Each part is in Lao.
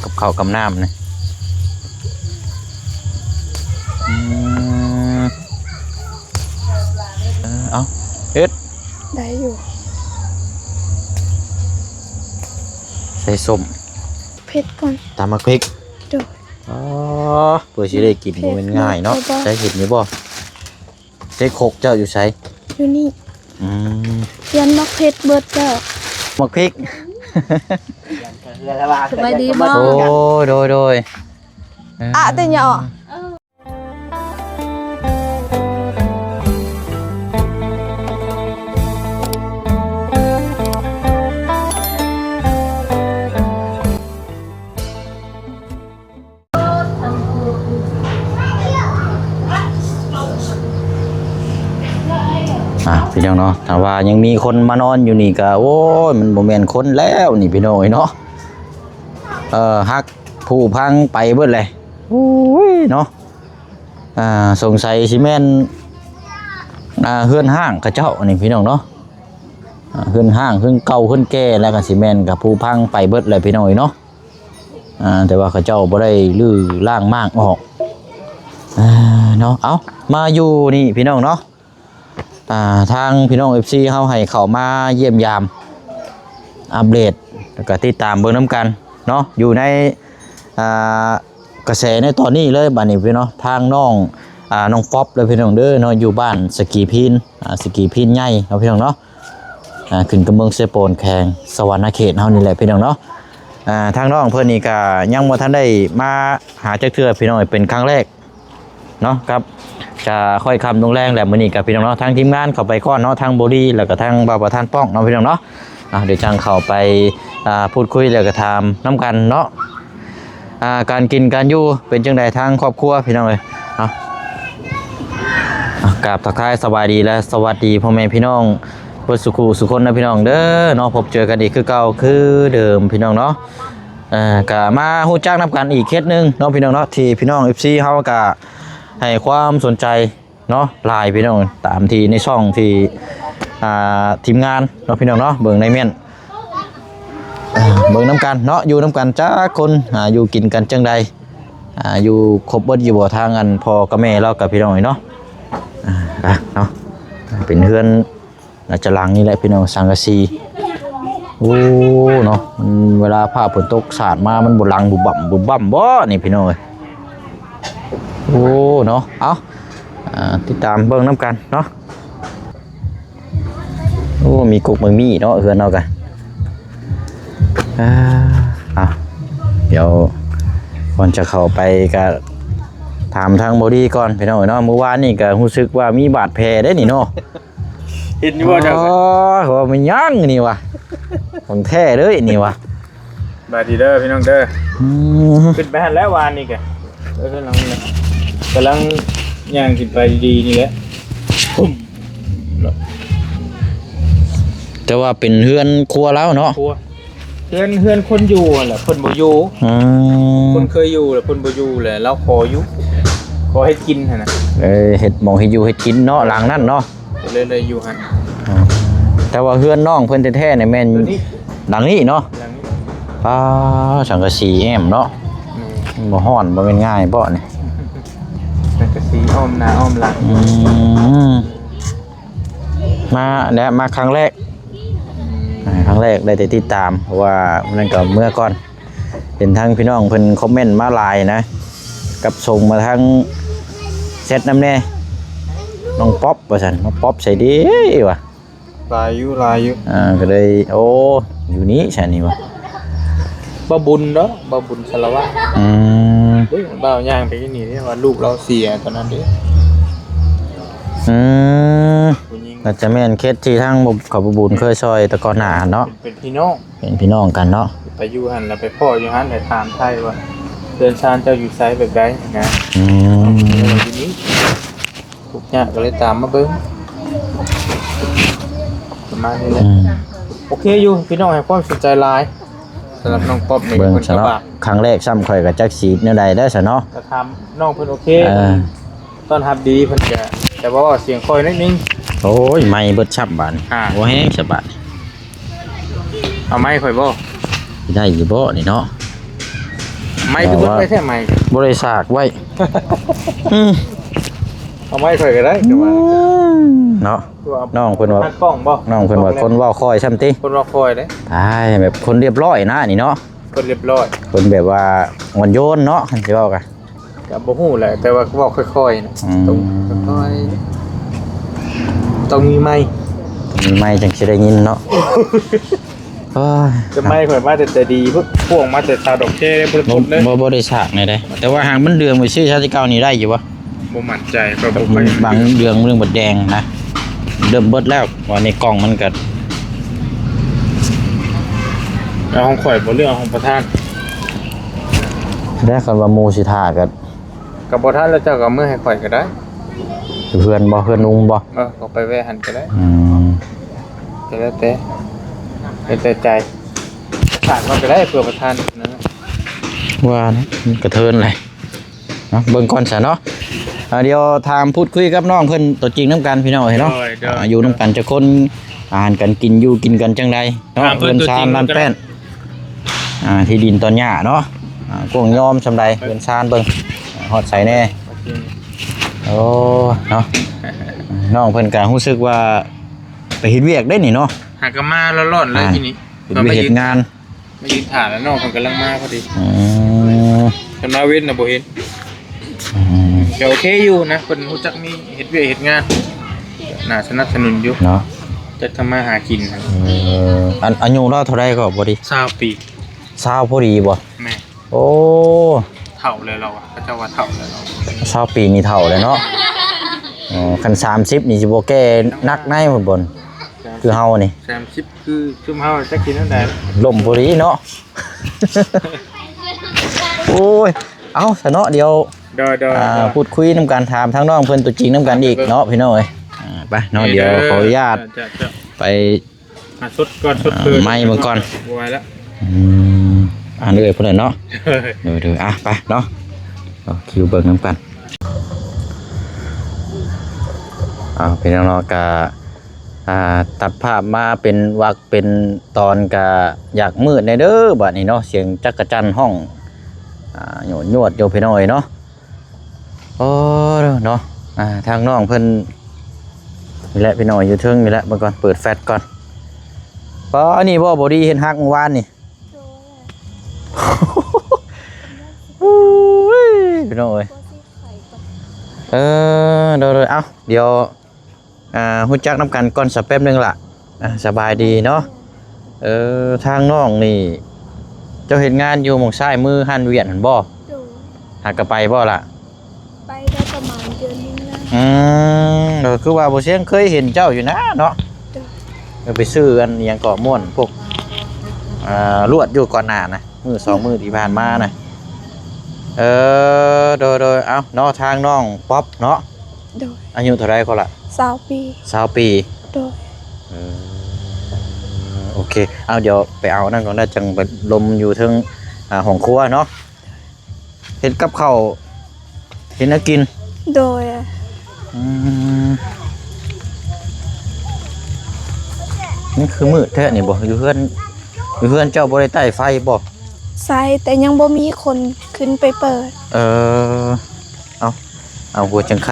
ກັບເຂົ້າກັບນ້ຳນີ້. ອືມ ເອີ ເອົາ ເຮັດ ໄດ້ຢູ່ ໃສ່ສົ້ມ ເຜັດກ່ອນ ຕຳໝາກເຜັດ. ໂດຍ ອໍ ເພື່ອຊິໄດ້ກິນ ເຜັດ ບໍ່ແມ່ນງ່າຍເນາະ. ແມ່ນບໍ່? ໃສ່ເຫັດນີ້ບໍ່? ເຕັກຄົກເຈົ້າຢູ່ໃສ? ຢູ່ນີ້. ອືມ ປ່ຽນໝາກເຜັດເບິດເຈົ້າ. ໝາກເຜັດ ສະບາຍດີບໍ່? ໂອ້ ໂດຍ ໂດຍ. ອະ ເອີ ອະຕິຫຍັງ? ອ່າ ພີ່ນ້ອງເນາະ ຖ້າວ່າຍັງມີຄົນມານອນຢູ່ນີ້ກະ ໂອ້ຍ ມັນບໍ່ແມ່ນຄົນແລ້ວນີ້ ພີ່ນ້ອງເອີຍເນາະ. ເອີ ຫັກຜຸພັງໄປເບິດເລີຍ. ໂອ້ຍເນາະ ອ່າ ສົງໄສຊິແມ່ນ ອ່າ ເຮືອນຮ້າງເຂົາເຈົ້ານີ້ ພີ່ນ້ອງເນາະ. ອ່າ ເຮືອນຮ້າງ ເຮືອນເກົ່າ ເຮືອນແກ່ ແລ້ວກະຊິແມ່ນກະຜຸພັງໄປເບິດແຫຼະ ພີ່ນ້ອງເອີຍເນາະ. ອ່າ ແຕ່ວ່າເຂົາເຈົ້າບໍ່ໄດ້ຮື້ລ້າງມ້າງອອກ ອ່າ ເນາະ. ເອົ້າ ມາຢູ່ນີ້ ພີ່ນ້ອງເນາະ ອ່າ ທາງພີ່ນ້ອງເອັຟຊີເຮົາໃຫ້ເຂົ້າມາຢ້ຽມຢາມ ອັບເດດ ແລ້ວກະຕິດຕາມເບິ່ງນຳກັນເນາະ ຢູ່ໃນ ອ່າ ກະແສໃນຕອນນີ້ເລີຍ ບາດນີ້ພີ່ນ້ອງເນາະ. ທາງນ້ອງ ອ່າ ນ້ອງປັອບເດີພີ່ນ້ອງເດີເນາະ ຢູ່ບ້ານສະກີພີນ ອ່າ ສະກີພີນໃຫຍ່ເນາະ ພີ່ນ້ອງເນາະ. ອ່າ ຂຶ້ນກັບເມືອງເຊໂປນ ແຂວງສະຫວັນນະເຂດເຮົານີ້ແຫຼະ ພີ່ນ້ອງເນາະ. ອ່າ ທາງນ້ອງເພິ່ນນີ້ກະຍັງບໍ່ທັນໄດ້ມາຫາຈັກເທື່ອ ພີ່ນ້ອງເອີຍ ເປັນຄັ້ງແລກເນາະ ກັບ ຈະຄ່ອຍຄ່ຳລົງແລງແຫຼະ ມື້ນີ້ກະ ພີ່ນ້ອງເນາະ. ທາງທີມງານເຂົ້າໄປກ່ອນເນາະ ທາງໂບລີ ແລ້ວກະທາງບ່າວປະທານປ້ອງເນາະ ພີ່ນ້ອງເນາະ. ອ່າ ດຽວຈັ່ງເຂົ້າໄປ ອ່າ ພູດຄຸຍ ແລ້ວກະຖາມນຳກັນເນາະ. ອ່າ ການກິນການຢູ່ເປັນຈັ່ງໃດທາງຄອບຄົວ ພີ່ນ້ອງເອີຍເນາະ. ອ່າ ກາບທັກທາຍສະບາຍດີ ແລະ ສະຫວັດດີພໍ່ແມ່ພີ່ນ້ອງເບິດສູ່ຄູ່ສູ່ຄົນນະ ພີ່ນ້ອງເດີເນາະ. ພົບເຈີກັນອີກຄືເກົ່າຄືເດີມ ພີ່ນ້ອງເນາະ. ເອີ ກະມາຮູ້ຈັກນຳກັນອີກເຂດໜຶ່ງເນາະ ພີ່ນ້ອງເນາະ ທີ່ພີ່ນ້ອງເອັຟຊີເຮົາກະໃຫ້ຄວາມສົນໃຈ ເນາະ ຫຼາຍ ພີ່ນ້ອງ ຕາມທີ່ໃນຊ່ອງທີ່ ອ່າ ທີມງານເນາະ ພີ່ນ້ອງເນາະ ເບິ່ງໃນເມັ້ນ ເບິ່ງນຳກັນເນາະ ຢູ່ນຳກັນຈັກຄົນ ອ່າ ຢູ່ກິນກັນຈັ່ງໃດ ອ່າ ຢູ່ຄົບເບິດຢູ່ບໍ່ ທາງອັນພໍ່ກັບແມ່ລາວກັບ ພີ່ນ້ອງເອີຍເນາະ. ອ່າ ເນາະ ເປັນເຮືອນ ໜ້າຈະຫຼັງນີ້ແຫຼະ ພີ່ນ້ອງ ສັງກະສີ. ໂອ້ ເນາະ ມັນເວລາຟ້າຝົນຕົກສາດມາ ມັນບໍ່ຫຼັງບຸບບັ້ມບຸບບັ້ມບໍ່ນີ້ ພີ່ນ້ອງເອີຍ. ໂອ້ ເນາະ ເອົ້າ ອ່າ ຕິດຕາມເບິ່ງນຳກັນເນາະ. ໂອ້ ມີກົກໝາກມີ້ເນາະ ເຮືອນເຮົາກະ. ອ່າ ເອົາ ດຽວກ່ອນຈະເຂົ້າໄປກະຖາມທາງບໍ່ດີກ່ອນ ພີ່ນ້ອງເອີຍເນາະ. ມື້ວານນີ້ກະຮູ້ສຶກວ່າມີບາດແຜເດ້ນີ້ເນາະ. ເຫັນຢູ່ບໍ່ເຈົ້າ? ອໍ ວ່າແມ່ນຫຍັງນີ້ວະ ຂອງແທ້ເລີຍນີ້ວະ. ສະບາຍດີເດີພີ່ນ້ອງເດີ. ອືມ ຂຶ້ນໄປຫັ້ນແລ້ວວານນີ້ກະ ເອີ ເຮືອນຫຼັງນີ້ແຫຼະ ກຳລັງຍ່າງຂຶ້ນໄປດີໆ ນີ້ແຫຼະ. ປຶ້ມ ແຕ່ວ່າເປັນເຮືອນຄົວລາວເນາະ. ຄົວ ເຮືອນ ເຮືອນຄົນຢູ່ຫັ້ນແຫຼະ ເພິ່ນບໍ່ຢູ່. ອືມ ຄົນເຄີຍຢູ່ແລ້ວເພິ່ນບໍ່ຢູ່ແລ້ວ ລາວຂໍຢູ່ ຂໍເຮັດກິນຫັ້ນນະ. ເອີ ເຮັດໝ່ອງເຮັດຢູ່ເຮັດກິນເນາະ ຫຼັງນັ້ນເນາະ ກໍເລີຍໄດ້ຢູ່ຫັ້ນ. ອືມ ແຕ່ວ່າເຮືອນນ້ອງເພິ່ນແທ້ໆ ນີ້ແມ່ນ ໂຕນີ້ ຫຼັງນີ້ເນາະ. ຫຼັງນີ້ ປ້າ ສັງກະສີແອ້ມເນາະ. ແມ່ນ ມັນບໍ່ຮ້ອນ ບໍ່ແມ່ນງ່າຍບໍ່ນີ້. ສັງກະສີອ້ອມໜ້າອ້ອມຫຼັງ. ອືມ ມາແລ້ວ ມາຄັ້ງແລກ ອືມ ອ່າ ຄັ້ງແລກໄດ້ແຕ່ຕິດຕາມ ເພາະວ່າມື້ນັ້ນກໍເມືອກ່ອນ ເຫັນທາງພີ່ນ້ອງເພິ່ນຄອມເມັນມາຫຼາຍນະ ກັບສົ່ງມາທາງແຊັດນຳແດ່ ນ້ອງປັອບວ່າຊັ້ນ ນ້ອງປັອບໃສເດວ່າ. ຫຼາຍຢູ່ ຫຼາຍຢູ່. ອ່າ ກໍເລີຍ ໂອ້ ຢູ່ນີ້ຊະນີ້ວ່າ ບ່າວບຸນເນາະ ບ່າວບຸນສາລະວະ. ອືມ ເອີ ບ່າວຍ່າງໄປນີ້ເດ້ ວ່າລູກລາວເສຍຕອນນັ້ນເດ້. ອືມ ຜູ້ຍິງ ໜ້າຈະແມ່ນເຂດທີ່ທາງ ເຂົາ ບ່າວບຸນເຄີຍຊ່ອຍແຕ່ກ່ອນໜ້າຫັ້ນເນາະ. ເປັນ ເປັນພີ່ນ້ອງ ເປັນພີ່ນ້ອງກັນເນາະ. ໄປຢູ່ຫັ້ນແລ້ວໄປພໍ້ຢູ່ຫັ້ນ ໄດ້ຖາມໄຖ່ວ່າເຮືອນຊານເຈົ້າຢູ່ໃສແບບໃດນະ. ອືມ ເອີ ຢູ່ນີ້ ທຸກຍາກກໍເລີຍຕາມມາເບິ່ງ ປະມານນີ້ແຫຼະ. ອືມ ໂອເຄຢູ່ ພີ່ນ້ອງໃຫ້ຄວາມສົນໃຈຫຼາຍ ສຳລັບນ້ອງປັອບນີ້. ເບິ່ງ ເພິ່ນ ຊະເນາະ ກໍວ່າຄັ້ງແລກຊ້ຳ ຂ້ອຍກໍຈັກຊິແນວໃດແລ້ວຊະເນາະ. ກໍຖາມນ້ອງເພິ່ນໂອເຄ ເອີ ຕ້ອນຮັບດີ ເພິ່ນກໍ ແຕ່ວ່າເວົ້າສຽງຄ່ອຍໜ້ອຍໜຶ່ງ. ໂອ້ຍ ໄມເບິດຊ້ຳບາດນີ້. ອ່າ ບໍ່ແຮງຊະບາດນີ້. ເອົາໄມ້ຂ້ອຍບໍ່? ໄດ້ຢູ່ບໍ່ນີ້ເນາະ? ໄມ້ຄືເບິດໄປແທ້ໄມ້ ບໍ່ໄດ້ສາກໄວ້. ອືມ ເອົາໄມ້ຂ້ອຍກໍໄດ້ ອືມ ເນາະ. ນ້ອງເພິ່ນວ່າ ຕັດກ້ອງບໍ່? ນ້ອງເພິ່ນວ່າຄົນເວົ້າຄ່ອຍຊ້ຳຕິ ຄົນເວົ້າຄ່ອຍເດ້. ຕາຍ ແບບຄົນລຽບລ້ອຍນະນີ້ເນາະ ຄົນລຽບລ້ອຍ ຄົນແບບວ່າອ່ອນໂຍນເນາະ ຄັນຊິເວົ້າກະ ກໍບໍ່ຮູ້ແຫຼະ ແຕ່ວ່າເວົ້າຄ່ອຍໆນະ. ອືມ ຕ້ອງຄ່ອຍໆ ຕ້ອງມີໄມ ຕ້ອງມີໄມຈັ່ງຊິໄດ້ຍິນເນາະ. ໂອ້ຍ ແຕ່ໄມຂ້ອຍມາແຕ່ໃຈດີພຸ້ນ ພວງມາແຕ່ຊາວດອກເຈ້ພຸ້ນເດ້. ບໍ່ ບໍ່ໄດ້ສາກແນວໃດ ແຕ່ວ່າຫາກມັນເດືອງໄປຊື່ຊາວທີ່ເກົ່ານີ້ໄດ້ຢູ່ບໍ່? ບໍ່ໝັ້ນໃຈ ຂ້ອຍບໍ່ຄ່ອຍ ບາງເດືອງມັນເລີ່ມບດແດງນະ ເລີ່ມເບິດແລ້ວ. ວ່າໃນກ່ອງມັນກໍ ເອົາຂອງຂ້ອຍບໍ່ ຫຼືເອົາຂອງປະທານ? ແລ້ວຄັນວ່າໝູ່ຊິຖ້າກໍ ກໍບໍ່ທັນແລ້ວ ເຈົ້າກໍເອົາເມືອໃຫ້ຂ້ອຍກໍໄດ້. ຢູ່ເຮືອນບໍ່? ເຮືອນລຸງບໍ່? ເອີ ກໍໄປແວ່ຫັ້ນກໍໄດ້. ອືມ ກໍແລ້ວແຕ່ ແລ້ວແຕ່ໃຈ ຝາກມາກໍໄດ້ເພື່ອປະທານນະ. ວ່ານະ ມັນກະເທີນແຫຼະເນາະ. ເບິ່ງກ່ອນຊະເນາະ. ອ່າ ດຽວຖາມພູດຄຸຍກັບນ້ອງເພິ່ນຕົວຈິງນຳກັນ ພີ່ນ້ອງເອີຍເນາະ. ໂດຍ ໂດຍ ອ່າ ຢູ່ນຳກັນຈັກຄົນ? ອາຫານການກິນ ຢູ່ກິນກັນຈັ່ງໃດເນາະ? ຖາມເພິ່ນຕົວຈິງ ເຮືອນຊານລານແປ້ນ ອ່າ ທີ່ດິນຕອນຫຍ້າເນາະ ອ່າ ກວ້າງຍອມສ່ຳໃດ? ເຮືອນຊານເບິ່ງ ອ່າ ຮອດໃສແດ່? ໂອ້ ເນາະ ນ້ອງເພິ່ນກະຮູ້ສຶກວ່າໄປເຮັດວຽກໄດ້ນີ້ເນາະ ຫາກະມາຮ້ອນໆເລີຍ ອ່າ ທີນີ້ ເຮັດວຽກເຮັດງານ ມາຢືນຖ້າແລ້ວ ນ້ອງເພິ່ນກຳລັງມາພໍດີ. ອືມ ເພິ່ນມາເວັນນະບໍ່ເຫັນ. ອືມ ກໍໂອເຄຢູ່ນະ ເພິ່ນຮູ້ຈັກມີເຮັດວຽກເຮັດງານ ໜ້າສະໜັບສະໜູນຢູ່ເນາະ ຈັກທຳມາຫາກິນ. ເອີ ອັນ ອາຍຸລາວເທົ່າໃດກໍພໍດີ? ຊາວປີ. ຊາວພໍດີບໍ່? ແມ່ນ. ໂອ້ ເຖົ້າແລ້ວລາວ ເຂົາເຈົ້າວ່າເຖົ້າແລ້ວລາວ. ຊາວປີນີ້ເຖົ້າແລ້ວເນາະ. ອໍ ຄັນສາມສິບນີ້ຊິບໍ່ແກ່ໜັກໃນພຸ້ນບໍ່? ຄືເຮົານີ້ ສາມສິບ ຄືຊຸມເຮົາຈັກຊິແນວໃດ ລົ້ມພໍດີເນາະ. ໂອ້ຍ ເອົາຊະເນາະ ດຽວ ໂດຍໆ ອ່າ ໂດຍ ພູດຄຸຍນຳກັນ ຖາມທາງນ້ອງເພິ່ນຕົວຈິງນຳກັນອີກເນາະ ພີ່ນ້ອງເອີຍ. ອ່າ ໄປເນາະ ເອີ ດຽວຂໍອະນຸຍາດ ເຈົ້າ ເຈົ້າ ໄປ ຫາສົດກ່ອນ ສົດຄືນ ໄມ້ເບິ່ງກ່ອນ ບໍ່ໄຫວລະ. ອືມ ອັນເອື້ອຍເພິ່ນເນາະ. ໂດຍໆ ອ່ະ ໄປເນາະ ເອົາຄິວເບິ່ງນຳກັນ. ເອົາ ພີ່ນ້ອງເນາະ ກະ ອ່າ ຕັດພາບມາເປັນວັກເປັນຕອນ ກະຢາກມືດແດ່ເດີບາດນີ້ເນາະ ສຽງຈັກກະຈັນຮ້ອງ ອ່າ ຍວດໆຢູ່ ພີ່ນ້ອງເອີຍເນາະ. ໂອ້ ເນາະ ອ່າ ທາງນ້ອງເພິ່ນນີ້ແຫຼະ ພີ່ນ້ອງ ຢູ່ເທິງນີ້ແຫຼະ. ເບິ່ງກ່ອນ ເປີດແຟລດກ່ອນ. ປ້າ ອັນນີ້ບໍ່ ບໍ່ດີເຫັນຮັກມື້ວານນີ້. ໂອ້ຍ ພີ່ນ້ອງເອີຍ ເອີ ໂດຍໆ ເອົາ ດຽວ ອ່າ ຮູ້ຈັກນຳກັນກ່ອນສະແປັບໜຶ່ງລະ. ອ່າ ສະບາຍດີເນາະ. ເອີ ທາງນ້ອງນີ້ ເຈົ້າເຮັດງານຢູ່ໝ່ອງຊ້າຍມືຮ້ານຫວຽດຫັ້ນບໍ່? ໂດຍ. ຫາກະໄປບໍ່ລະ? ໄປໄດ້ປະມານເດືອນໜຶ່ງແລ້ວ. ອືມ ເອີ ຄືວ່າບໍ່ຊຽງເຄີຍເຫັນເຈົ້າຢູ່ນະເນາະ. ໂດຍ. ເອີ ໄປຊື້ອັນຫຍັງເກາະ ມ້ວນພວກ ອ່າ ລວດຢູ່ກ່ອນໜ້ານະ ມື້ສອງມື້ທີ່ຜ່ານມານະ. ເອີ ໂດຍໆ ເອົາເນາະ ທາງນ້ອງປັອບເນາະ. ໂດຍ. ອາຍຸເທົ່າໃດກໍລະ? ຊາວປີ. ຊາວປີ. ໂດຍ. ເອີ ໂອເຄ ເອົາ ດຽວໄປເອົານັ້ນກ່ອນນະ ຈັ່ງໄປລົມຢູ່ເທິງ ອ່າ ຫ້ອງຄົວເນາະ. ເຮັດກັບເຂົ້າ ເຮັດແນວກິນ. ໂດຍ. ອືມ ນີ້ຄືມືດແທ້ນີ້ບໍ່? ຢູ່ເຮືອນ ຢູ່ເຮືອນເຈົ້າບໍ່ໄດ້ໄຕ້ໄຟບໍ່? ໃຊ້ ແຕ່ຍັງບໍ່ມີຄົນຂຶ້ນໄປເປີດ. ເອີ ເອົາ ເອົາຫົວຈັ່ງໄຄ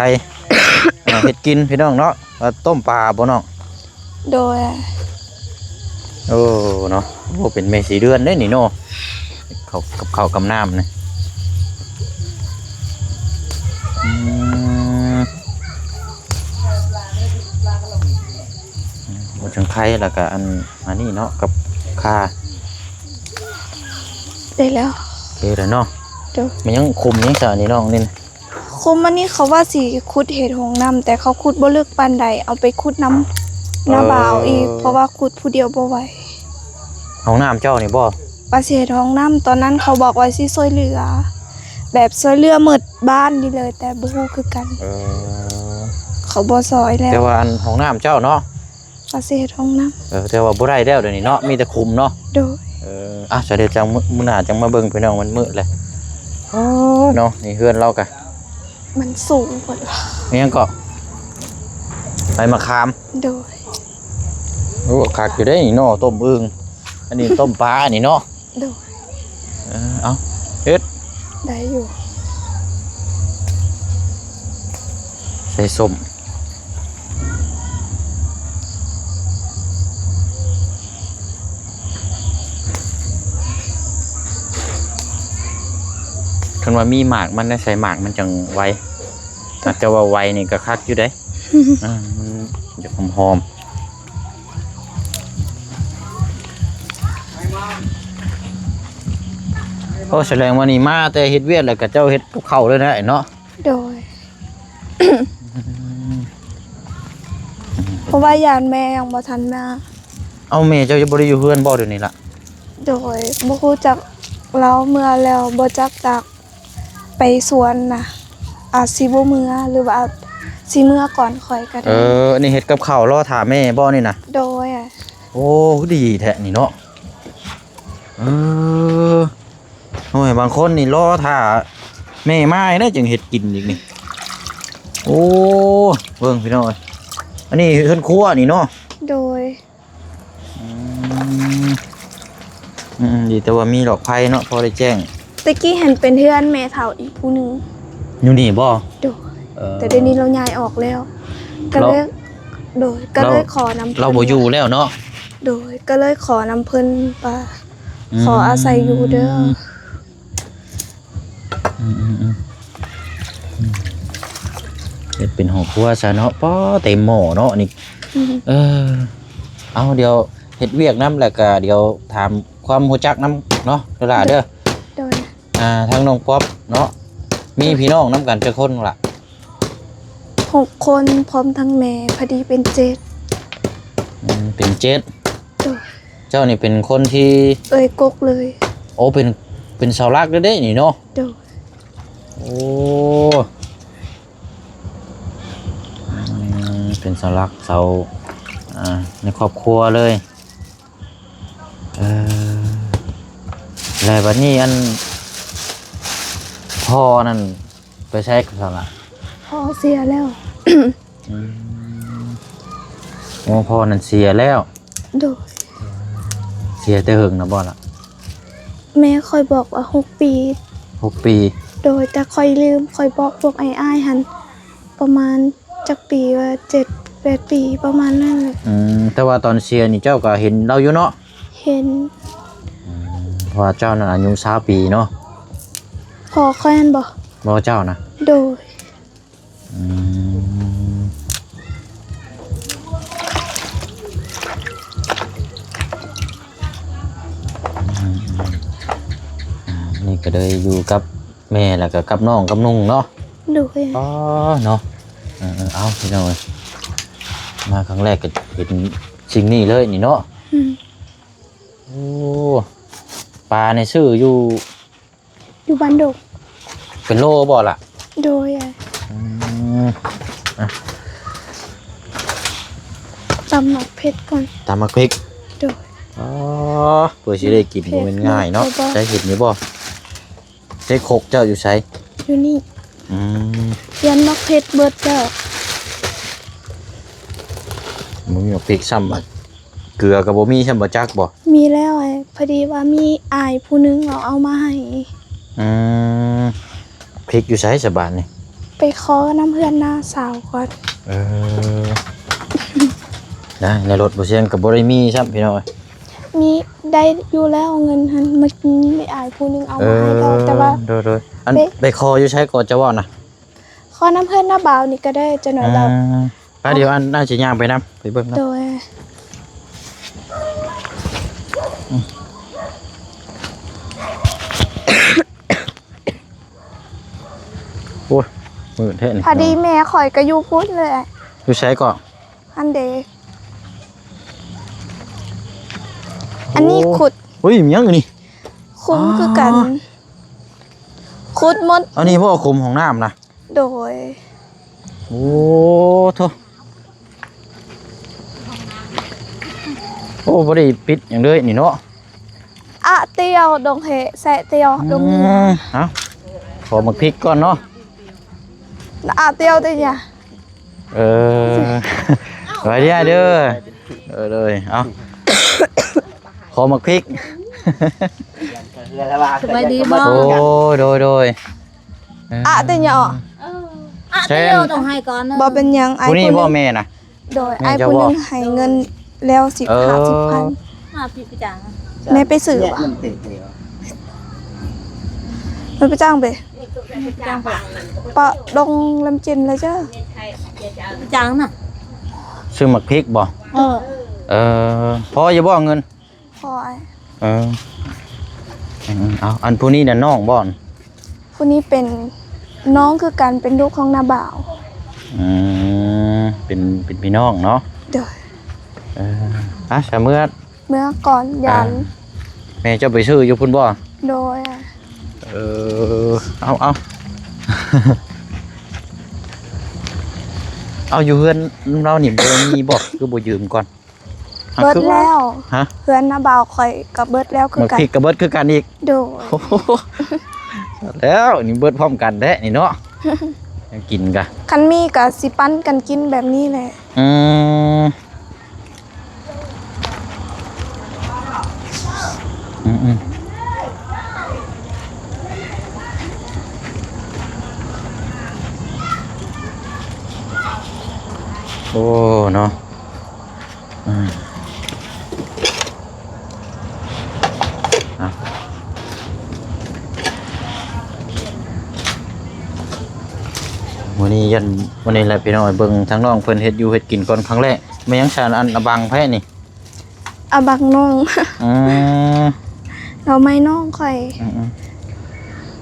ເຮັດກິນ ພີ່ນ້ອງເນາະ. ວ່າຕົ້ມປາບໍ່ນ້ອງ? ໂດຍ. ໂອ້ ເນາະ ໂອ້ ເປັນແມ່ສີ່ເດືອນເດ້ນີ້ເນາະ ເຂົ້າກັບເຂົ້າກັບນ້ຳນີ້. ອືມ ຫົວຈັ່ງໄຄ ແລ້ວກະອັນ ອັນນີ້ເນາະ ກັບຂ່າ ໄດ້ແລ້ວ ເອີ ໄດ້ແລ້ວເນາະ. ໂດຍ. ມັນຍັງຂຸມຍັງສະນີ້ນ້ອງນີ້ນະ? ຄຸມອັນນີ້ເຂົາວ່າຊິຂຸດເຮັດຫ້ອງນ້ຳ ແຕ່ເຂົາຂຸດບໍ່ເລິກປານໃດ ເອົາໄປຂຸດນຳ ເອີ ນ້າບ່າວອີກ ເພາະວ່າຂຸດຜູ້ດຽວບໍ່ໄຫວ. ຫ້ອງນ້ຳເຈົ້ານີ້ບໍ່? ວ່າຊິເຮັດຫ້ອງນ້ຳ ຕອນນັ້ນເຂົາບອກວ່າຊິຊ່ວຍເຫຼືອ ແບບຊ່ວຍເຫຼືອໝົດບ້ານນີ້ເລີຍ ແຕ່ບໍ່ຮູ້ຄືກັນ. ເອີ ເຂົາບໍ່ຊ່ອຍແລ້ວ. ແຕ່ວ່າອັນຫ້ອງນ້ຳເຈົ້າເນາະ? ວ່າຊິເຮັດຫ້ອງນ້ຳ. ເອີ ແຕ່ວ່າບໍ່ໄດ້ແລ້ວດຽວນີ້ເນາະ ມີແຕ່ຂຸມເນາະ. ໂດຍ. ເອີ ອ່ະ ສະເດັດຈັ່ງ ມື້ໜ້າຈັ່ງມາເບິ່ງ ພີ່ນ້ອງ ມັນມືດແລ້ວ. ໂອ້ ເນາະ ນີ້ເຮືອນລາວກະ ມັນສູງໂພດ. ອີຫຍັງເກາະ? ໃບມະຂາມ. ໂດຍ. ໂອ້ ຄັກຢູ່ເດ້ນີ້ເນາະ ຕົ້ມອຶ່ງ ອັນນີ້ຕົ້ມປານີ້ເນາະ. ໂດຍ. ເອີ ເອົາ ເຮັດ ໄດ້ຢູ່ ໃສ່ສົ້ມ. ຄັນວ່າມີໝາກມັນ ໃສ່ໝາກມັນຈັ່ງໄວ. ອາດຈະວ່າໄວນີ້ກໍຄັກຢູ່ເດ້. ອ່າ ມັນຢາກຫອມໆ. ໂອ້ ສະແດງວ່ານີ້ມາແຕ່ເຮັດວຽກ ແລ້ວກໍເຈົ້າເຮັດກັບເຂົ້າເລີຍນະເນາະ? ໂດຍ. ເພາະວ່າຢ້ານແມ່ຍັງບໍ່ທັນມາ. ເອົ້າ ແມ່ເຈົ້າຍັງບໍ່ໄດ້ຢູ່ເຮືອນບໍ່ດຽວນີ້ລະ? ໂດຍ. ບໍ່ຮູ້ຈັກລາວເມືອແລ້ວ ບໍ່ຈັກຈາກ ໄປສວນນະ ອາດຊິບໍ່ເມືອ ຫຼືວ່າອາດຊິເມືອກ່ອນຂ້ອຍກໍໄດ້. ເອີ ອັນນີ້ເຮັດກັບເຂົ້າລໍຖ້າແມ່ບໍ່ນີ້ນະ? ໂດຍ. ໂອ້ ດີແທ້ນີ້ເນາະ. ເອີ ໂອ້ຍ ບາງຄົນນີ້ລໍຖ້າແມ່ມາແລ້ວຈຶ່ງເຮັດກິນອີກນີ້. ໂອ້ ເບິ່ງພີ່ນ້ອງເອີຍ ອັນນີ້ເຮືອນຄົວນີ້ເນາະ? ໂດຍ. ອືມ ອືມ ດີແຕ່ວ່າມີຫຼອກໄຟເນາະ ພໍໄດ້ແຈ້ງ. ແຕ່ກີ້ຫັ້ນເປັນເຮືອນແມ່ເຖົ້າອີກຜູ້ໜຶ່ງ. ຢູ່ນີ້ບໍ່? ໂດຍ. ເອີ ແຕ່ດຽວນີ້ລາວຍ້າຍອອກແລ້ວ ກໍເລີຍ ລາວ ໂດຍ ກໍເລີຍ ລາວ ຂໍນຳເພິ່ນ ລາວບໍ່ຢູ່ແລ້ວເນາະ? ໂດຍ. ກໍເລີຍຂໍນຳເພິ່ນວ່າ ອືມ ຂໍອາໄສຢູ່ເດີ. ອືມໆໆ ເຮັດເປັນຫ້ອງຄົວຊະເນາະ. ປ້າ ເຕັມໝໍ້ເນາະນີ້. ອືມ ເອີ ເອົາ ດຽວເຮັດວຽກນຳ ແລ້ວກະດຽວຖາມຄວາມຮູ້ຈັກນຳເນາະ ເດີຫຼ້າເດີ. ໂດຍ. ອ່າ ທາງນ້ອງປັອບເນາະ ມີພີ່ນ້ອງນຳກັນຈັກຄົນລະ? ຫົກຄົນ ພ້ອມທັງແມ່ ພໍດີເປັນເຈັດ. ອືມ ເປັນເຈັດ. ໂດຍ. ເຈົ້ານີ້ເປັນຄົນທີ່ ເອື້ອຍກົກເລີຍ. ໂອ້ ເປັນ ເປັນເສົາຫຼັກເລີຍເດ້ນີ້ເນາະ? ໂດຍ. ໂອ້ ອືມ ເປັນເສົາຫຼັກເສົາ ອ່າ ໃນຄອບຄົວເລີຍ. ເອີ ແລ້ວບັດນີ້ ອັນ ພໍ່ນັ້ນໄປໃສກັນຊັ້ນລະ? ພໍ່ເສຍແລ້ວ. ອືມ ໂອ້ ພໍ່ນັ້ນເສຍແລ້ວ. ໂດຍ. ເສຍແຕ່ເຫິງນະບໍ່ລະ? ແມ່ຂ້ອຍບອກວ່າຫົກປີ. ຫົກປີ. ໂດຍ. ແຕ່ຂ້ອຍລືມ ຂ້ອຍບອກພວກອ້າຍໆຫັ້ນປະມານຈັກປີ ວ່າເຈັດແປດປີ ປະມານນັ້ນແຫຼະ. ອືມ ແຕ່ວ່າຕອນເສຍນີ້ເຈົ້າກໍເຫັນລາວຢູ່ເນາະ? ເຫັນ. ອືມ ເພາະວ່າເຈົ້ານັ້ນອາຍຸຊາວປີເນາະ. ພໍ່ຂ້ອຍຫັ້ນບໍ່? ບໍ່ ເຈົ້ານະ? ໂດຍ. ອືມ ອືມ ອືມ ນີ້ກໍໄດ້ຢູ່ກັບແມ່ ແລ້ວກໍກັບນ້ອງກັບນຸ່ງເນາະ? ໂດຍ. ອໍ ເນາະ ເອີໆ ເອົາ ພີ່ນ້ອງເອີຍ ມາຄັ້ງແລກກໍເຫັນສິ່ງນີ້ເລີຍນີ້ເນາະ? ອືມ. ໂອ້ ປານີ້ຊື້ຢູ່ ຢູ່ບ້ານດົງ. ເປັນໂລບໍ່ລະ? ໂດຍ. ອືມ ອ່ະ ຕຳໝາກເຜັດກ່ອນ. ຕຳໝາກເຜັດ. ໂດຍ. ອໍ ເພື່ອຊິໄດ້ກິນ ເຜັດ ບໍ່ແມ່ນງ່າຍເນາະ. ແມ່ນບໍ່? ໄດ້ເຫັນຢູ່ບໍ່? ໃສ່ຄົກເຈົ້າຢູ່ໃສ? ຢູ່ນີ້. ອືມ ຢ້ານໝາກເຜັດເບິດແລ້ວ. ບໍ່ມີໝາກເຜັດຊ້ຳ ເກືອກໍບໍ່ມີຊ້ຳ ບໍ່ຈັກບໍ່? ມີແລ້ວ ພໍດີວ່າມີອ້າຍຜູ້ໜຶ່ງເອົາ ເອົາມາໃຫ້. ອືມ ພລິກຢູ່ໃສສະບາດນີ້? ໄປຂໍນຳເຮືອນນ້າສາວກ່ອນ. ເອີ ນະ ໃນລົດບໍ່ຊຽງກໍບໍ່ໄດ້ມີຊ້ຳ ພີ່ນ້ອງເອີຍ. ມີ ໄດ້ຢູ່ແລ້ວເງິນຫັ້ນ ເມື່ອກີ້ມີອ້າຍຜູ້ໜຶ່ງເອົາມາໃຫ້ແລ້ວ. ເອີ ແຕ່ວ່າ ໂດຍໆ ອັນ ໄປ ໄປຂໍຢູ່ໃສກໍຈະເວົ້ານະ? ຂໍນຳເຮືອນນ້າບ່າວນີ້ກໍໄດ້ ຈະໜ້ອຍດອກ. ອ່າ ໄປ ດຽວອັນ ອາດຊິຍ່າງໄປນຳ ໄປເບິ່ງນຳ. ໂດຍ. ໂອ້ຍ ມືດແທ້ນີ້. ພໍດີແມ່ຂ້ອຍກໍຢູ່ພຸ້ນເລີຍ. ຢູ່ໃສກໍ? ອັນເດ ອັນນີ້ ໂອ້ ຂຸດ. ເຮີ້ຍ ມີຫຍັງຢູ່ນີ້? ຂຸດຄືກັນ. ອໍ ຂຸດໝົດ. ອັນນີ້ບໍ່ຂຸມຫ້ອງນ້ຳນະ? ໂດຍ. ໂອ້ໂທ້ ໂອ້ ບໍ່ໄດ້ປິດຫຍັງເລີຍນີ້ເນາະ. ອະຕຽວດົງເຮ ແຊະຕຽວດົງ. ອືມ ເອົາ ຂໍໝາກພິກກ່ອນເນາະ. ອະຕຽວເຕຍາ. ເອີ ສະບາຍດີເດີ. ເອີ ເລີຍ ເອົາ ຂໍໝາກພິກ. ສະບາຍດີບໍ່? ໂອ້ ໂດຍ ໂດຍ ເອີ ອະແຕ່ຫຍໍ້ ເອີ ອະແຕ່ຫຍໍ້ຕ້ອງໃຫ້ກ່ອນເນາະ. ບໍ່ເປັນຫຍັງ ອ້າຍຜູ້ນີ້ບໍ່ ຜູ້ນີ້ ແມ່ນະ? ໂດຍ ແມ່ນ ອ້າຍຜູ້ໜຶ່ງ ເຈົ້າບໍ່ ໃຫ້ເງິນແລ້ວສິບ ເອີ ຫ້າສິບພັນ ມາພີ່ໄປຈ້າງ ແມ່ໄປຊື້ຫວາ? ແມ່ໄປຈ້າງເບ ປະດົງລຳຈິນລະເຈົ້າ ໄປຈ້າງນະ ຊື້ໝາກພິກບໍ່? ເອີ ເອີ ພໍຢູ່ບໍ່ເງິນ? ພໍ ເອີ ເອົາ ອັນຜູ້ນີ້ນະນ້ອງບໍ່? ຜູ້ນີ້ເປັນນ້ອງຄືກັນ ເປັນລູກຂອງນ້າບ່າວ. ອືມ ເປັນ ເປັນພີ່ນ້ອງເນາະ. ໂດຍ ເອີ ອາ ສະເມືອ ເມືອກ່ອນ ຢ້ານ ອ່າ ແມ່ເຈົ້າໄປຊື້ຢູ່ພຸ້ນບໍ່? ໂດຍ ເອີ ເອົາ ເອົາ ເອົາ ຢູ່ເຮືອນນຳລາວນີ້ບໍ່ມີບໍ່? ຄືບໍ່ຢືມກ່ອນ? ເບິດແລ້ວ ຮະ? ເຮືອນນ້າບ່າວຂ້ອຍກໍເບິດແລ້ວຄືກັນ. ໝາກພິກກໍເບິດຄືກັນອີກ? ໂດຍ ໂອ້ໂຫ ແລ້ວນີ້ເບິດພ້ອມກັນແທ້ນີ້ເນາະ ແນວກິນກະ ຄັນມີກໍຊິປັນກັນກິນແບບນີ້ແຫຼະ. ອືມ ອືມໆ ໂອ້ ເນາະ. ອືມ ເອົາ ມື້ນີ້ຢ້ານ ມື້ນີ້ແຫຼະພີ່ນ້ອງ ເບິ່ງທາງນ້ອງເພິ່ນເຮັດຢູ່ເຮັດກິນກ່ອນຄັ້ງແລກ. ແມ່ນຫຍັງຊັ້ນ ອັນອະບັງໃຜນີ້? ອະບັງນ້ອງ. ອືມ ໜໍ່ໄມ້ນ້ອງຂ້ອຍ. ອືມ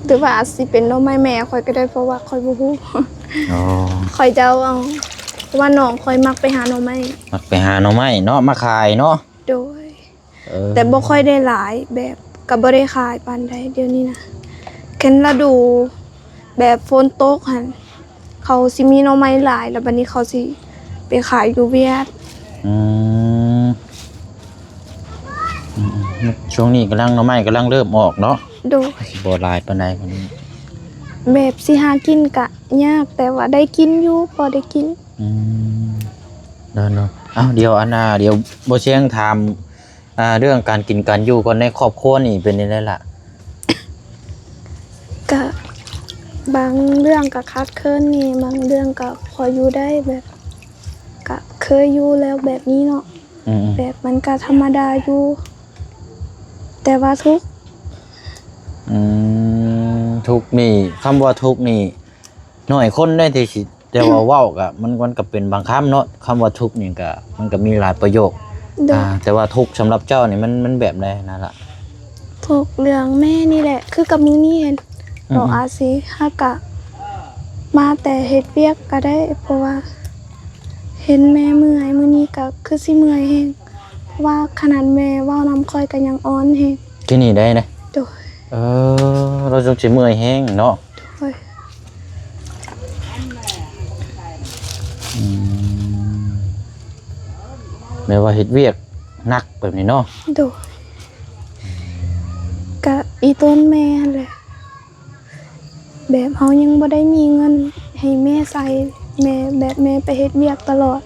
ໆ ຫຼືວ່າອາດຊິເປັນໜໍ່ໄມ້ແມ່ຂ້ອຍກໍໄດ້ ເພາະວ່າຂ້ອຍບໍ່ຮູ້. ອໍ ຂ້ອຍເດົາເອົາ ເພາະວ່ານ້ອງຂ້ອຍມັກໄປຫາໜໍ່ໄມ້. ມັກໄປຫາໜໍ່ໄມ້ເນາະ ມາຂາຍເນາະ. ໂດຍ ເອີ ແຕ່ບໍ່ຄ່ອຍໄດ້ຫຼາຍ ແບບກໍບໍ່ໄດ້ຂາຍປານໃດດຽວນີ້ນະ. ຄັນລະດູແບບຝົນຕົກຫັ້ນ ເຂົາຊິມີໜໍ່ໄມ້ຫຼາຍ ແລ້ວບັດນີ້ເຂົາຊິໄປຂາຍຢູ່ຫວຽດ. ອືມ ອືມໆ ຊ່ວງນີ້ກຳລັງ ໜໍ່ໄມ້ກຳລັງເລີ່ມອອກເນາະ. ໂດຍ ຊິບໍ່ຫຼາຍປານໃດ. ແບບຊິຫາກິນກະຍາກ ແຕ່ວ່າໄດ້ກິນຢູ່ ພໍໄດ້ກິນ. ອືມ ເນາະໆ. ເອົ້າ ດຽວອັນນ່າ ດຽວບໍ່ຊຽງຖາມ ອ່າ ເລື່ອງການກິນການຢູ່ກ່ອນ ໃນຄອບຄົວນີ້ເປັນຈັ່ງໃດລະ? ກະບາງເລື່ອງກະຂາດເຂີນແດ່ ບາງເລື່ອງກະພໍຢູ່ໄດ້ ແບບກະເຄີຍຢູ່ແລ້ວແບບນີ້ເນາະ. ອືມໆ ແບບມັນກະທຳມະດາຢູ່ ແຕ່ວ່າທຸກ. ອືມ ທຸກນີ້ ຄຳວ່າທຸກນີ້ ໜ້ອຍຄົນໄດ໋ທີ່ຊິ ແຕ່ວ່າເວົ້າກະ ມັນ ມັນກະເປັນບາງຄຳເນາະ. ຄຳວ່າທຸກນີ້ກະ ມັນກະມີຫຼາຍປະໂຫຍກ. ໂດຍ ອ່າ ແຕ່ວ່າທຸກສຳລັບເຈົ້ານີ້ ມັນ ມັນແບບໃດຫັ້ນນະລະ? ທຸກເລື່ອງແມ່ນີ້ແຫຼະ ຄືກັບມື້ນີ້ຫັ້ນ. ອືມໆ ເຮົາອາດຊິ ຫາກະມາແຕ່ເຮັດວຽກກະໄດ້ ເພາະວ່າເຫັນແມ່ເມື່ອຍ ມື້ນີ້ກະຄືຊິເມື່ອຍແຮງ ເພາະວ່າຂະໜາດແມ່ເວົ້ານຳຂ້ອຍກະຍັງອ່ອນແຮງ. ຄືນີ້ໄດ້ນະ? ໂດຍ ເອີ ລາວຈົງຊິເມື່ອຍແຮງເນາະ. ໂດຍ ອືມ ແບບວ່າເຮັດວຽກໜັກແບບນີ້ເນາະ. ໂດຍ ກະອີ່ຕົນແມ່ຫັ້ນແຫຼະ ແບບເຮົາຍັງບໍ່ໄດ້ມີເງິນໃຫ້ແມ່ໃຊ້ ແມ່ ແບບແມ່ໄປເຮັດວຽກຕະຫຼອດ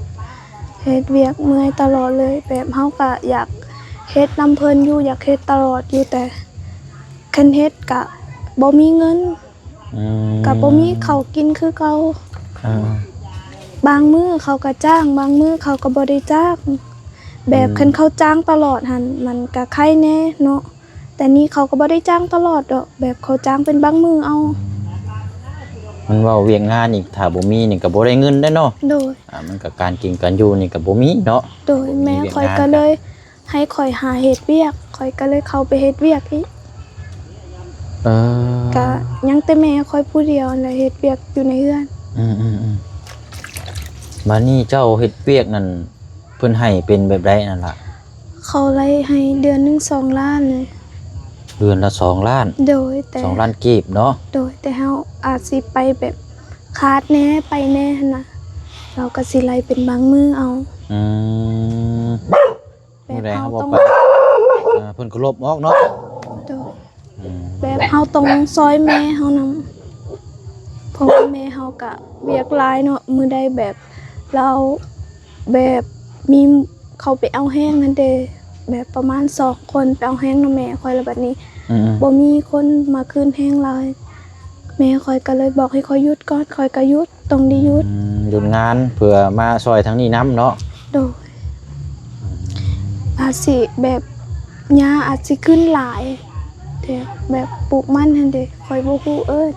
ເຮັດວຽກເມື່ອຍຕະຫຼອດເລີຍ ແບບເຮົາກະຢາກເຮັດນຳເພິ່ນຢູ່ ຢາກເຮັດຕະຫຼອດຢູ່ ແຕ່ຄັນເຮັດກະບໍ່ມີເງິນ. ອືມ ກະບໍ່ມີເຂົ້າກິນຄືເກົ່າ. ອ່າ ບາງມື້ເຂົາກະຈ້າງ ບາງມື້ເຂົາກະບໍ່ໄດ້ຈ້າງ ແບບ ອືມ ຄັນເຂົາຈ້າງຕະຫຼອດຫັ້ນ ມັນກະໄຄແດ່ເນາະ. ແຕ່ນີ້ເຂົາກໍບໍ່ໄດ້ຈ້າງຕະຫຼອດດອກ ແບບເຂົາຈ້າງເປັນບາງມື້ເອົາ. ອືມ ມັນເວົ້າວຽກງານນີ້ ຖ້າບໍ່ມີນີ້ກໍບໍ່ໄດ້ເງິນເດ້ເນາະ. ໂດຍ ອ່າ ມັນກໍການກິນການຢູ່ນີ້ກໍບໍ່ມີເນາະ. ໂດຍ ແມ່ຂ້ອຍກໍເລີຍໃຫ້ຂ້ອຍຫາເຮັດວຽກ ຂ້ອຍກໍເລີຍເຂົ້າໄປເຮັດວຽກອີກ. ເອີ ກະຍັງແຕ່ແມ່ຂ້ອຍຜູ້ດຽວຫັ້ນແຫຼະເຮັດວຽກຢູ່ໃນເຮືອນ. ອືມໆໆ ບາດນີ້ເຈົ້າເຮັດວຽກນັ້ນ ເພິ່ນໃຫ້ເປັນແບບໃດນັ້ນລະ? ເຂົາໄລ່ໃຫ້ເດືອນໜຶ່ງສອງລ້ານເລີຍ. ເດືອນລະສອງລ້ານ? ໂດຍ ແຕ່ ສອງລ້ານກີບເນາະ? ໂດຍ ແຕ່ເຮົາອາດຊິໄປແບບຂາດແດ່ ໄປແດ່ຫັ້ນນະ ລາວກໍຊິໄລ່ເປັນບາງມື້ເອົາ. ອືມ ແບບເຮົາຕ້ອງ ມື້ໃດເຮົາບໍ່ໄປ ເພິ່ນກໍລົບອອກເນາະ? ໂດຍ. ອືມ ແບບເຮົາຕ້ອງຊ່ອຍແມ່ເຮົານຳ ເພາະວ່າແມ່ເຮົາກະວຽກຫຼາຍເນາະ ມື້ໃດແບບລາວແບບມີເຂົາໄປເອົາແຮງຫັ້ນເດ ອືມ ແບບປະມານສອງຄົນ ໄປເອົາແຮງນຳແມ່ຂ້ອຍ ແລ້ວບັດນີ້ ອືມໆ ບໍ່ມີຄົນມາຄືນແຮງຫຼາຍ ແມ່ຂ້ອຍກໍເລີຍບອກໃຫ້ຂ້ອຍຢຸດກ່ອນ ຂ້ອຍກໍຢຸດ ຕ້ອງໄດ້ຢຸດ ອືມ ຢຸດງານເພື່ອມາຊ່ອຍທາງນີ້ນຳເນາະ. ໂດຍ ອືມ ອາດຊິແບບ ຫຍ້າອາດຊິຂຶ້ນຫຼາຍ ແຕ່ແບບປູກມັນຫັ້ນເດ ຂ້ອຍບໍ່ຮູ້ເອີ້ນ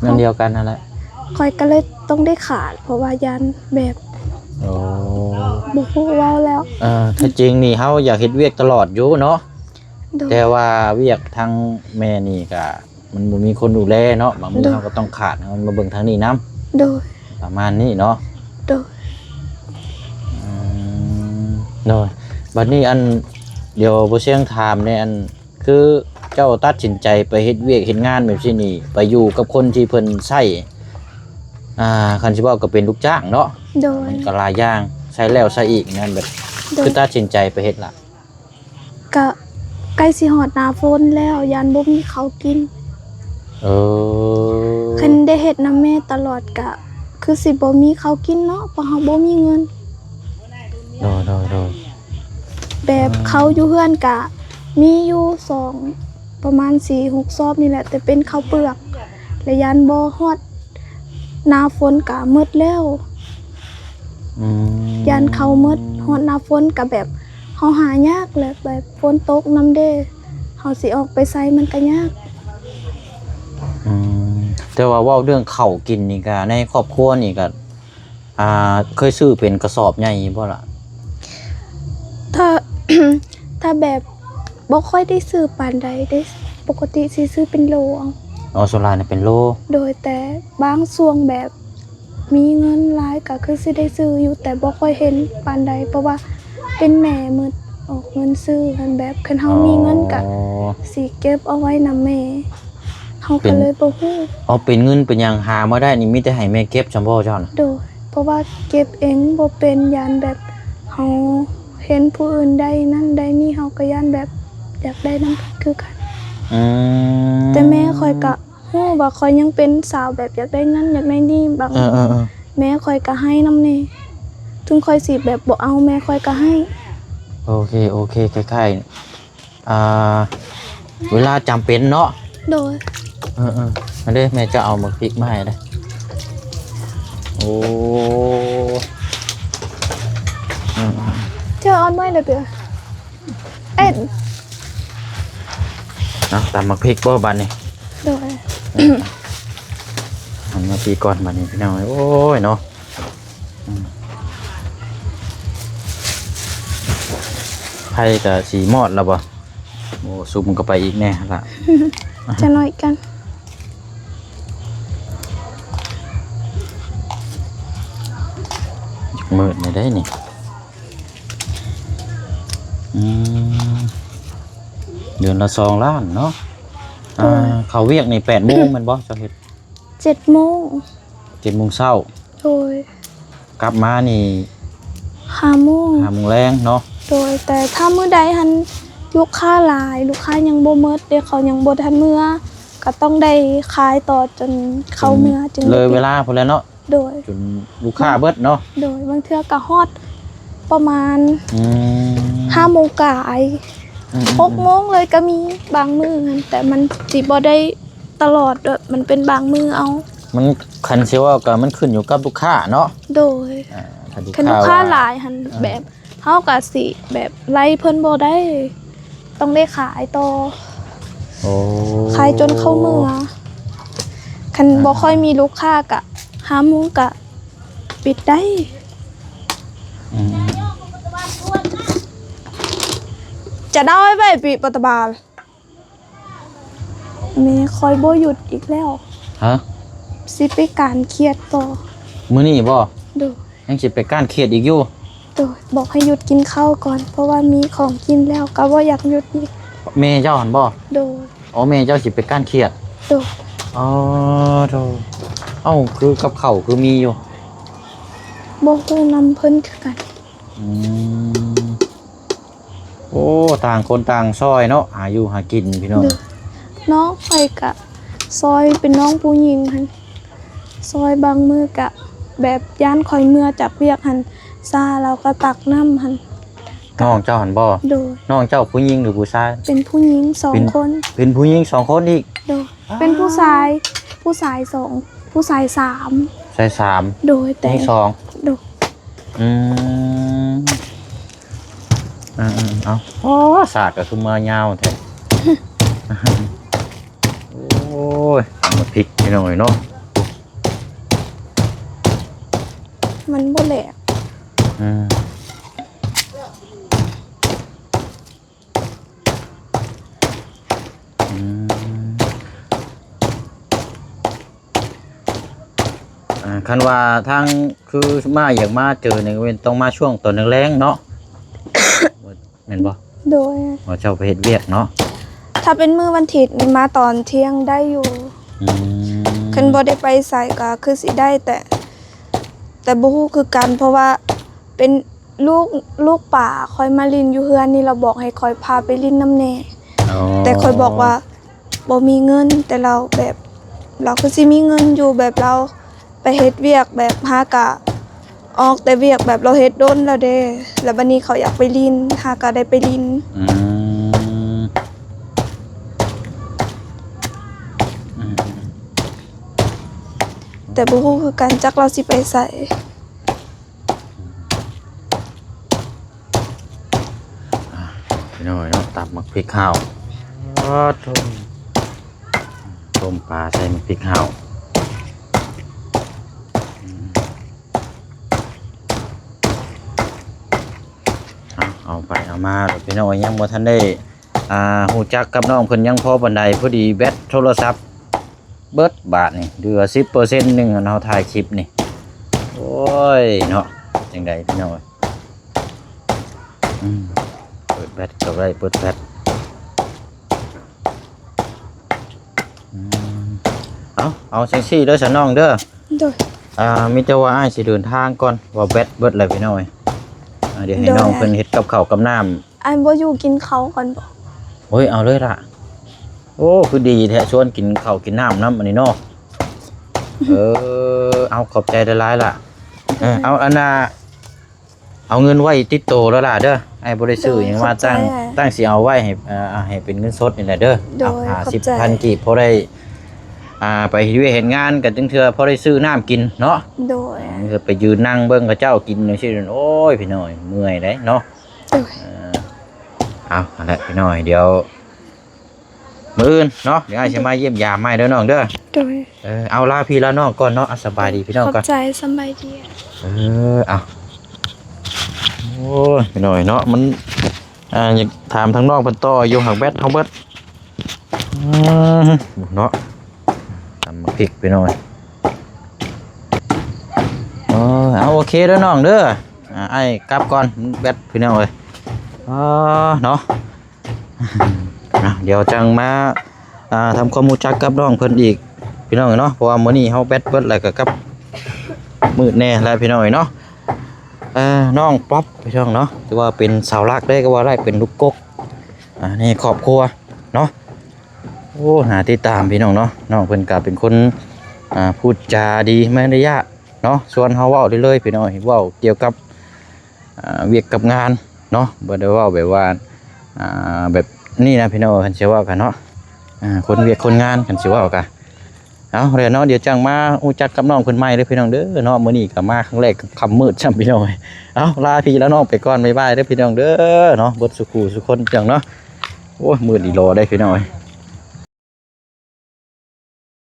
ແນວດຽວກັນຫັ້ນແຫຼະ ຂ້ອຍກໍເລີຍຕ້ອງໄດ້ຂາດ ເພາະວ່າຢ້ານແບບ ໂອ້ ບໍ່ຮູ້ເວົ້າແລ້ວ ເອີ ແທ້ຈິງນີ້ເຮົາຢາກເຮັດວຽກຕະຫຼອດຢູ່ເນາະ ໂດຍ ແຕ່ວ່າວຽກທາງແມ່ນີ້ກໍ ມັນບໍ່ມີຄົນດູແລເນາະ ບາງມື້ ໂດຍ ເຮົາກໍຕ້ອງຂາດ ເຮົາມາເບິ່ງທາງນີ້ນຳ ໂດຍ ປະມານນີ້ເນາະ ໂດຍ ອືມ ໂດຍ ບັດນີ້ອັນ ດຽວບໍ່ຊຽງຖາມແດ່ ອັນ ຄືເຈົ້າຕັດສິນໃຈໄປເຮັດວຽກເຮັດງານແບບຊີ້ນີ້ ໄປຢູ່ກັບຄົນທີ່ເພິ່ນໃຊ້ ອ່າ ຄັນຊິເວົ້າກໍເປັນລູກຈ້າງເນາະ ໂດຍ ມັນກໍຫຼາຍຢ່າງ ໃຊ້ແລ້ວໃຊ້ອີກນັ້ນ ແບບ ໂດຍ ຄືຕັດສິນໃຈໄປເຮັດລະ? ກະໃກ້ຊິຮອດໜ້າຝົນແລ້ວ ຢ້ານບໍ່ມີເຂົ້າກິນ ເອີ ຄັນໄດ້ເຮັດນຳແມ່ຕະຫຼອດກະຄືຊິບໍ່ມີເຂົ້າກິນເນາະ ເພາະເຮົາບໍ່ມີເງິນ ໂດຍໆໆ ແບບ ອືມ ເຂົ້າຢູ່ເຮືອນກະມີຢູ່ສອງ ປະມານສີ່ຫົກຊອບນີ້ແຫຼະ ແຕ່ເປັນເຂົ້າເປືອກ ແລະ ຢ້ານບໍ່ຮອດໜ້າຝົນກະໝົດແລ້ວ ອືມ ຢ້ານເຂົ້າໝົດ ຮອດໜ້າຝົນກະແບບ ເຮົາຫາຍາກ ແລະ ແບບຝົນຕົກນຳເດ ເຮົາຊິອອກໄປໃສມັນກະຍາກ ອືມ ແຕ່ວ່າເວົ້າເລື່ອງເຂົ້າກິນນີ້ກະ ໃນຄອບຄົວນີ້ກະ ອ່າ ເຄີຍຊື້ເປັນກະສອບໃຫຍ່ບໍ່ລະ? ຖ້າ ຖ້າແບບບໍ່ຄ່ອຍໄດ້ຊື້ປານໃດເດ້ ປົກກະຕິຊິຊື້ເປັນໂລເອົາ. ອໍ ສ່ວນຫຼາຍນະເປັນໂລ. ໂດຍ ແຕ່ບາງຊ່ວງແບບມີເງິນຫຼາຍກະຄືຊິໄດ້ຊື້ຢູ່ ແຕ່ບໍ່ຄ່ອຍເຫັນປານໃດ ເພາະວ່າເປັນແມ່ໝົດ ອອກເງິນຊື້ຫັ້ນ ແບບຄັນເຮົາມີເງິນກະ ອໍ ຊິເກັບເອົາໄວ້ນຳແມ່. ເຮົາກໍເລີຍບໍ່ຮູ້. ເອົາ ເປັນເງິນເປັນຫຍັງຫາມາໄດ້ນີ້ ມີແຕ່ໃຫ້ແມ່ເກັບຊັ້ນບໍ່ເຈົ້ານະ? ໂດຍ ເພາະວ່າເກັບເອງບໍ່ເປັນ ຢ້ານແບບເຮົາເຫັນຜູ້ອື່ນໄດ້ນັ້ນໄດ້ນີ້ ເຮົາກໍຢ້ານແບບຢາກໄດ້ນຳເພິ່ນຄືກັນ. ອືມ ແຕ່ແມ່ຂ້ອຍກໍຮູ້ວ່າຂ້ອຍຍັງເປັນສາວແບບຢາກໄດ້ນັ້ນຢາກໄດ້ນີ້ ບາງ ເອີໆໆ ແມ່ຂ້ອຍກໍໃຫ້ນຳແດ່ ເຖິງຂ້ອຍຊິແບບບໍ່ເອົາ ແມ່ຂ້ອຍກໍໃຫ້. ໂອເຄ ໂອເຄ ຄ້າຍໆ ອ່າ ເວລາຈຳເປັນເນາະ. ໂດຍ ເອີໆ ອັນເດ້ ແມ່ຈະເອົາໝາກພິກມາໃຫ້ເດ້. ໂອ້ ເຈົ້າເອົາໄມ້ລະເທື່ອ ເອັດ ເອົາຕຳໝາກພິກບໍ່ບາດນີ້? ໂດຍ ເອົາມາປີກ່ອນບາດນີ້ ພີ່ນ້ອງເອີຍ. ໂອ້ຍເນາະ ອືມ ໄຟກະຊິມອດແລ້ວບໍ່? ໂອ້ ສຸມເຂົ້າໄປອີກແນ່ລະ ຈັກໜ້ອຍກັນ ມືດແດ່ໄດ໋ນີ້. ອືມ ເດືອນລະສອງລ້ານເນາະ. ໂດຍ ອ່າ ເຂົ້າວຽກນີ້ແປດໂມງແມ່ນບໍ່ ເຈົ້າເຮັດ? ເຈັດໂມງ ເຈັດໂມງເຊົ້າ. ໂດຍ ກັບມານີ້ ຫ້າໂມງ ຫ້າໂມງແລງເນາະ. ໂດຍ ແຕ່ຖ້າມື້ໃດຫັ້ນລູກຄ້າຫຼາຍ ລູກຄ້າຍັງບໍ່ໝົດເດ ເຂົາຍັງບໍ່ທັນເມືອ ກໍຕ້ອງໄດ້ຂາຍຕໍ່ຈົນເຂົາເມືອ ອືມ ຈຶ່ງ ເລີຍເວລາພຸ້ນແຫຼະເນາະ. ໂດຍ ຈົນລູກຄ້າເບິດເນາະ. ໂດຍ ບາງເທື່ອກໍຮອດປະມານ ອືມ ຫ້າໂມງກາຍ ອືມໆໆ ຫົກໂມງເລີຍກໍມີບາງມື້ຫັ້ນ ແຕ່ມັນຊິບໍ່ໄດ້ ຕະຫຼອດເດີ ມັນເປັນບາງມື້ເອົາ. ມັນ ຄັນຊິເວົ້າກໍມັນຂຶ້ນຢູ່ກັບລູກຄ້າເນາະ. ໂດຍ ອ່າ ຄັນລູກຄ້າ ຄັນລູກຄ້າຫຼາຍຫັ້ນ ອ່າ ແບບເຮົາກໍຊິແບບໄລ່ເພິ່ນບໍ່ໄດ້ ຕ້ອງໄດ້ຂາຍຕໍ່. ໂອ້ ຂາຍຈົນເຂົາເມືອ. ອ່າ ຄັນບໍ່ຄ່ອຍມີລູກຄ້າກໍຫ້າໂມງກໍປິດໄດ້. ອືມ ຈະເລົ່າໃຫ້ໄປປີປະຕະບານ. ແມ່ຂ້ອຍບໍ່ຢຸດອີກແລ້ວ. ຮະ? ຊິໄປກ້ານຂຽດຕໍ່. ມື້ນີ້ບໍ່? ໂດຍ ຍັງຊິໄປກ້ານຂຽດອີກຢູ່? ໂດຍ ບອກໃຫ້ຢຸດກິນເຂົ້າກ່ອນ ເພາະວ່າມີຂອງກິນແລ້ວກໍບໍ່ຢາກຢຸດອີກ. ແມ່ເຈົ້າຫັ້ນບໍ່? ໂດຍ ອໍ ແມ່ເຈົ້າຊິໄປກ້ານຂຽດ. ໂດຍ ອໍ ໂທ້ ເອົ້າ ຄືກັບເຂົ້າຄືມີຢູ່? ບໍ່ຮູ້ນຳເພິ່ນຄືກັນ. ອືມ ໂອ້ ຕ່າງຄົນຕ່າງຊ່ອຍເນາະ ຫາຢູ່ຫາກິນພີ່ນ້ອງ. ໂດຍ ນ້ອງຂ້ອຍກະຊ່ອຍ ເປັນນ້ອງຜູ້ຍິງຫັ້ນ ຊ່ອຍບາງມື້ກະແບບຢ້ານຂ້ອຍເມືອຈາກວຽກຫັ້ນຊ້າ ລາວກະຕັກນ້ຳຫັ້ນ ນ້ອງເຈົ້າຫັ້ນບໍ່? ໂດຍ. ນ້ອງເຈົ້າຜູ້ຍິງຫຼືຜູ້ຊາຍ? ເປັນຜູ້ຍິງສອງ ເປັນ ຄົນ. ເປັນຜູ້ຍິງສອງຄົນອີກ? ໂດຍ. ເປັນຜູ້ຊາຍ ຜູ້ຊາຍສອງ ຜູ້ຊາຍສາມ. ຊາຍສາມ? ໂດຍ. ແຕ່ ຍິງສອງ? ໂດຍ. ອືມ ເອີໆ ເອົາ ໂອ້ ສາກກໍຄືມາຍາວແທ້. ໂອ້ຍ ເອົາໝາກພິກ ພີ່ນ້ອງເອີຍເນາະ ມັນບໍ່ແຫຼກ. ອືມ ອືມ ອ່າ ຄັນວ່າທາງຄືມາ ຢາກມາເຈີນີ້ ແມ່ນຕ້ອງມາຊ່ວງຕອນແລງໆເນາະ ແມ່ນບໍ່? ໂດຍ. ວ່າເຈົ້າໄປເຮັດວຽກເນາະ. ຖ້າເປັນມື້ວັນທິດນີ້ມາຕອນທ່ຽງໄດ້ຢູ່. ອືມ ຄັນບໍ່ໄດ້ໄປໃສກໍຄືຊິໄດ້ ແຕ່ ແຕ່ບໍ່ຮູ້ຄືກັນ ເພາະວ່າເປັນລູກ ລູກປ້າຂ້ອຍມາຫຼິ້ນຢູ່ເຮືອນນີ້ ລາວບອກໃຫ້ຂ້ອຍພາໄປຫຼິ້ນນຳແດ່. ອໍ ແຕ່ຂ້ອຍບອກວ່າບໍ່ມີເງິນ ແຕ່ລາວແບບ ລາວຄືຊິມີເງິນຢູ່ ແບບລາວ ໄປເຮັດວຽກແບບ ຫາກະອອກແຕ່ວຽກແບບ ລາວເຮັດດົນແລ້ວເດ້ ແລ້ວບັດນີ້ເຂົາຢາກໄປຫຼິ້ນ ຫາກະໄດ້ໄປຫຼິ້ນ. ອືມ ອືມ ແຕ່ບໍ່ຮູ້ຄືກັນ ຈັກລາວຊິໄປໃສ. ອ່າ ພີ່ນ້ອງເນາະ ຕຳໝາກພິກຫາວ ອໍ ຕົ້ມ ຕົ້ມປາໃສ່ໝາກພິກຫາວ. ເອົາ ເອົາໄປເອົາມາ ພີ່ນ້ອງ ຍັງບໍ່ທັນໄດ້ ອ່າ ຮູ້ຈັກກັບນ້ອງເພິ່ນຍັງພໍປານໃດ ພໍດີແບັດໂທລະສັບ ເບິດບາດນີ້ ເຫຼືອສິບເປີເຊັນໜຶ່ງ ອັນເຮົາຖ່າຍຄລິບນີ້. ໂອ້ຍເນາະ ຈັ່ງໃດພີ່ນ້ອງເອີຍ. ອືມ ເປີດແບັດກໍໄດ້ ເປີດແບັດ. ອືມ ເອົາ ເອົາຈັ່ງຊີ້ເດີສະນ້ອງເດີ. ໂດຍ. ອ່າ ມີແຕ່ວ່າອ້າຍຊິເດີນທາງກ່ອນ ວ່າແບັດເບິດແລ້ວພີ່ນ້ອງເອີຍ. ອ່າ ດຽວໃຫ້ ໂດຍ ນ້ອງເພິ່ນເຮັດກັບເຂົ້າກັບນ້ຳ. ອ້າຍບໍ່ຢູ່ກິນເຂົ້າກ່ອນບໍ່? ໂອ້ຍ ເອົາເລີຍລະ. ໂອ້ ຄືດີແທ້ ຊວນກິນເຂົ້າກິນນ້ຳນຳອັນນີ້ເນາະ. ເອີ ເອົາ ຂອບໃຈຫຼາຍໆລະ. ເອີ ເອົາ ອັນນ່າ ເອົາເງິນໄວ້ຕິດໂຕແລ້ວລະເດີ. ອ້າຍບໍ່ໄດ້ຊື້ຫຍັງມາ ຕັ້ງ ຕັ້ງຊິເອົາໄວ້ໃຫ້ ເອີ ໃຫ້ເປັນເງິນສົດນີ້ແຫຼະເດີ. ໂດຍ. ເອົາ ຫ້າສິບພັນກີບ ພໍໄດ້ ອ່າ ໄປເຮັດວຽກເຮັດງານກັນ ຈັ່ງເທື່ອພໍໄດ້ຊື້ນ້ຳກິນເນາະ. ໂດຍ. ເອີ ໄປຢືນນັ່ງເບິ່ງເຂົາເຈົ້າກິນຈັ່ງຊີ້ ໂອ້ຍ ພີ່ນ້ອງ ເມື່ອຍເດ້ເນາະ. ໂດຍ. ເອີ ເອົາ ຫັ້ນແຫຼະພີ່ນ້ອງ ດຽວມື້ອື່ນເນາະ ດຽວອ້າຍຊິມາຢ້ຽມຢາມໃໝ່ເດີນ້ອງເດີ. ໂດຍ. ເອີ ເອົາ ລາພີ່ລານ້ອງກ່ອນເນາະ. ເອົາ ສະບາຍດີພີ່ນ້ອງກ່ອນ. ຂອບໃຈ. ສະບາຍດີ. ເອີ ເອົາ ໂອ້ຍ ພີ່ນ້ອງເນາະ ມັນ ອ່າ ຢາກຖາມທາງນ້ອງເພິ່ນຕໍ່ຢູ່ ຫາກແບັດເຮົາເບິດ. ອືມ ເນາະ ຕຳໝາກພິກພີ່ນ້ອງ. ເອີ ເອົາ ໂອເຄເດີນ້ອງເດີ. ອ່າ ອ້າຍກັບກ່ອນ ແບັດພີ່ນ້ອງເອີຍ. ອໍ ເນາະ ອ່ະ ດຽວຈັ່ງມາ ອ່າ ທຳຄວາມຮູ້ຈັກກັບນ້ອງເພິ່ນອີກພີ່ນ້ອງເນາະ. ເພາະວ່າມື້ນີ້ເຮົາແບັດເບິດ ແລ້ວກໍກັບມືດແດ່ແລ້ວພີ່ນ້ອງເນາະ. ເອີ ນ້ອງປັອບພີ່ນ້ອງເນາະ ຖືວ່າເປັນເສົາຫຼັກເລີຍກໍວ່າໄດ້ ເປັນລູກກົກ ອ່າ ໃນຄອບຄົວເນາະ. ໂອ້ ໜ້າຕິດຕາມພີ່ນ້ອງເນາະ. ນ້ອງເພິ່ນກໍເປັນຄົນ ອ່າ ພູດຈາດີ ມາລະຍາດເນາະ. ຊວນເຮົາເວົ້າເລີຍໆ ພີ່ນ້ອງ ເວົ້າກ່ຽວກັບ ອ່າ ວຽກກັບງານເນາະ. ບໍ່ໄດ້ເວົ້າແບບວ່າ ອ່າ ແບບນີ້ນະພີ່ນ້ອງ ຄັນຊິເວົ້າກັນເນາະ. ອ່າ ຄົນວຽກຄົນງານ ຄັນຊິເວົ້າກະ ເອົາແຫຼະເນາະ. ດຽວຈັ່ງມາຮູ້ຈັກກັບນ້ອງເພິ່ນໃໝ່ເດີພີ່ນ້ອງເດີເນາະ. ມື້ນີ້ກໍມາຄັ້ງແລກຄ່ຳມືດຊ້ຳພີ່ນ້ອງ. ເອົາ ລາພີ່ລານ້ອງໄປກ່ອນ ບາຍບາຍເດີພີ່ນ້ອງເດີເນາະ ເບິດສູ່ຄູ່ສູ່ຄົນພີ່ນ້ອງເນາະ. ໂອ້ຍ ມືດອີ່ຫຼໍເດ້ພີ່ນ້ອງ.